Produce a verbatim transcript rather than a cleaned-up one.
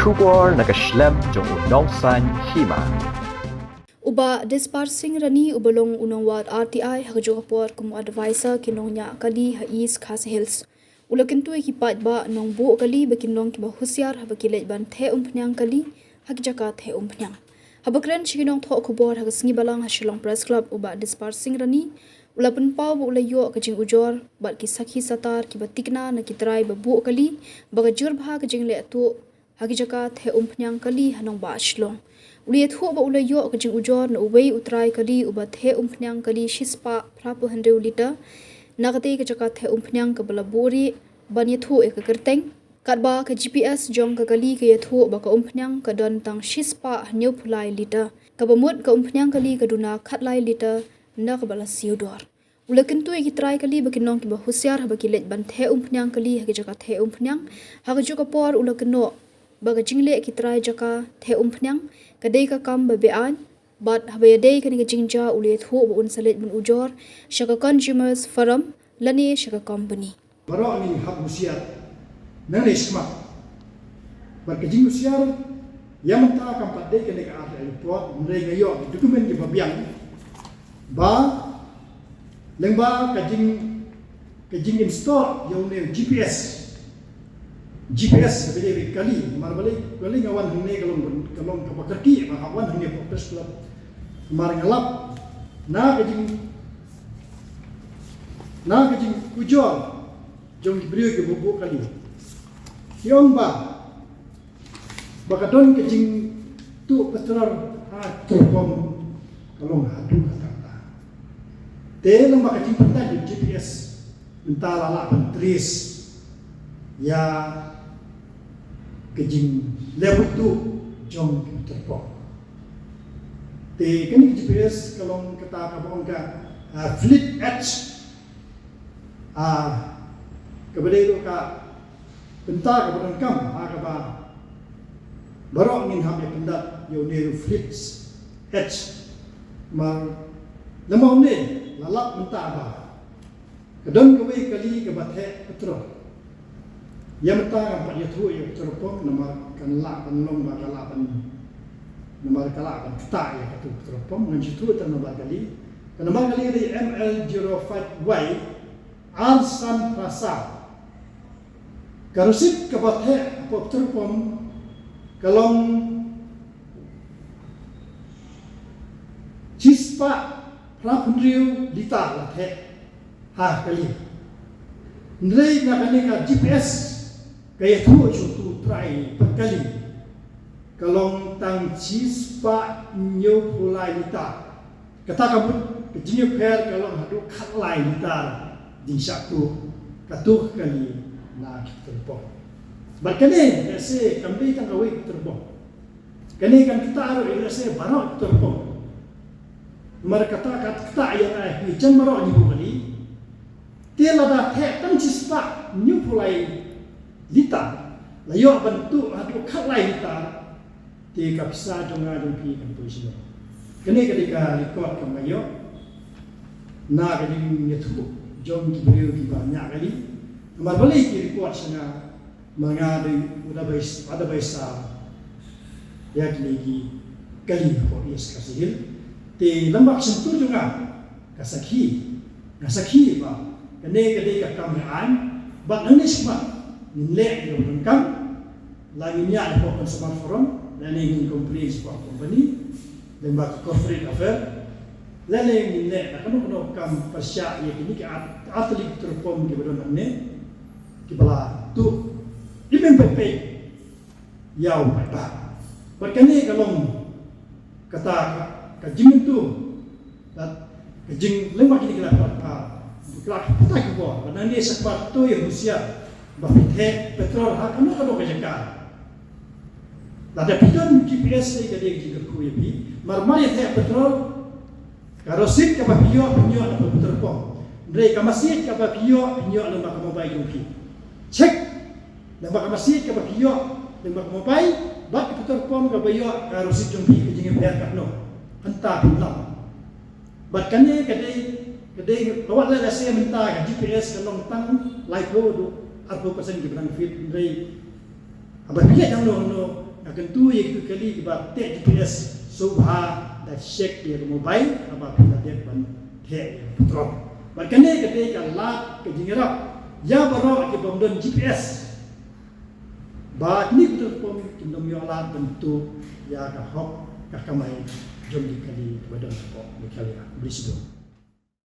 Khubor na ka shlem jong u Nongsaiñ Hima. U Bah Dispar Singh Rani uba long u nongwad R T I ha kajuh ka por kum u advisor ki nongñiah kali ha East Khasi Hills u la kyntu ïa ki paidbah nongbuh kali ba kin long kiba husiar haba ki leit ban theh umphniang kali ha ki jaka theh umphniang. Haba kren sha ki nongthoh khubor ha ka sngi balang ha Shillong Press Club, u Bah Dispar Singh Rani u la pynpaw ba u la ïoh ka jingujor bad ki sakhi satar kiba tikna na ki trai ba buh kali ba ka jur bha ka jingleh tuh ha ki jaka theh umphniang kali ha nongbah Shillong. U la ïathuh ba u la ïoh ka jingujor na uwei u trai kali uba theh umphniang kali shispah phraphew hynriew litre na katei ka jaka theh umphniang kaba la buh rieh ban ïathuh ïa ka kyrteng. Katba ka G P S jong ka kali ka ïathuh ba ka umphniang ka don tang shispah hynñiewphew lai litre, kaba mut ka umphniang kali ka duna khatlai litre na kaba la siew dor. U la kyntu ïa ki trai kali ba kin long kiba husiar haba ki leit ban theh umphniang kali ha ki jaka theh umphniang. Ha kajuh ka por u la kynnoh ba ka jingleh ki trai jaka theh umphniang ka dei ka kam ba be-aiñ, bad haba ïadei kane ka jingjia u la ïathuh ba un sa leit ban ujor sha ka Consumers Forum lane sha ka company. Baroh ngin hap husiar nangne shakhmat. Bad ka jinghusiar ïa mynta kam pat dei kane ka R T I report, hynrei nga ïoh ki document kiba biang ba lyngba ka jing, ka jing install ïa une u G P S. G P S ka dei kali, namar balei, balei nga wan hangne ka long, ka long kaba kyrkieh ba nga wan hangne Press Club. Namar nga lap na ka jing, na ka jingujor jong ki briew kiba buh kali. Ki ong ba, ba ka don ka jingtuh petrol ha petrol pump ka long haduh katta katta. Te namar ka jingpyndat jong G P S mynta la lah ban trace ïa ka jingleh buh tuh jong ki petrol pump. Te kane ka G P S ka long kata kaba ong ka, ah, Fleet Edge. Ah, kaba dei ruh ka bynta kaba donkam, ah, kaba baroh ngin hap ïa pyndat ïa une u Fleet Edge. Namar, namar une la lap mynta ba ka don kawei kali kaba theh petrol. Ïa mynta ngam pat ïathuh ïa u petrol pump namar kan lah ban long ba ka lah ban, namar ka lah ban ktah ïa katu ka petrol pump, ngan shu ïathuh tang namar kali. Ka namar kali ka dei M L zero five Y ar san phra saw. Ka receipt kaba theh hapoh petrol pump ka long shispah phraphew hynriew litar la theh ha kali. Hynrei na kane ka G P S ka ïathuh sha utu u trai kali ka long tang shispah hynñiewphew lai litar. Kata ka mut ka jingïapher ka long haduh khatlai litar jingshah tuh katu ka kali na ki petrol pump. Bad kane lehse kam dei tang kawei petrol pump. Kane kan ktah ruh ïa lehse baroh ki petrol pump. Namar kata ka ktah ïa nga ïa phi jan baroh ngi buh kali. Te lada theh tang shispah hynñiewphew lai litar la ïoh ban tuh haduh khatlai litar. Te ka pisa jong nga jong phi kan poi shano? Kane ka dei ka record kaba nga ïoh na ka jingïathuh jong ki briew kiba ñiah kali. Namar balei ki record sha nga? Ma nga dei u da bai, u da bai sa ïa kine ki kali hapoh East Khasi Hills. Te lyngba ka shyntur jong nga, ka sakhi, nga sakhi ba kane ka dei ka kam ba aiñ, bad nangne shakhmat ngin leh ïa kaba donkam. La ngin ïaid hapoh Consumer Forum, lane ngin complain shapoh company lyngba ka Corporate Affair, lane ngin leh da kano kano ka kam pyrshah ïa kine ki ar, artylli ki petrol pump kiba don hangne kiba la tuh im im peit peit ïa u paidbah. Bad kane ka long kata ka, ka jingmyntoi bad ka jinglyngba kine ki la pat, ah, ki la pat ki bor. Bad nangne shakhmat to ïa husiar ba phi theh petrol ha kano kano ka jaka. Lada phi don G P S lei ka dei ka jingkyrkhu ïa phi. Mar mar ïa theh petrol, ka receipt kaba phi ïoh, phin ïoh na petrol pump. Hynrei ka message kaba phi ïoh, phin ïoh lyngba ka mobile jong phi. Check lyngba ka message kaba phi ïoh lyngba ka mobile bad ka petrol pump kaba ïoh ka receipt jong phi, ka jingïapher katno? Hangta phin lam. Bad kane ka dei, ka dei, ka wat leh lehse mynta ka G P S ka long tang laiphew haduh arphew percent kiba dang fit, hynrei haba phi leit hangno hangno Kyntu ïa kitu ki kali kiba teh GPS sngewbha da check ïa ka mobile haba phi la dep ban theh ïa ka patrol. Bad kane ka dei ka lad ka jingïarap ïa baroh ki bym don GPS. Ba kine ki patrol pump kin ym ïoh lad ban tuh ïa ka hok ka kamai jong ki kali kiba don hapoh Meghalaya. Khublei shibun.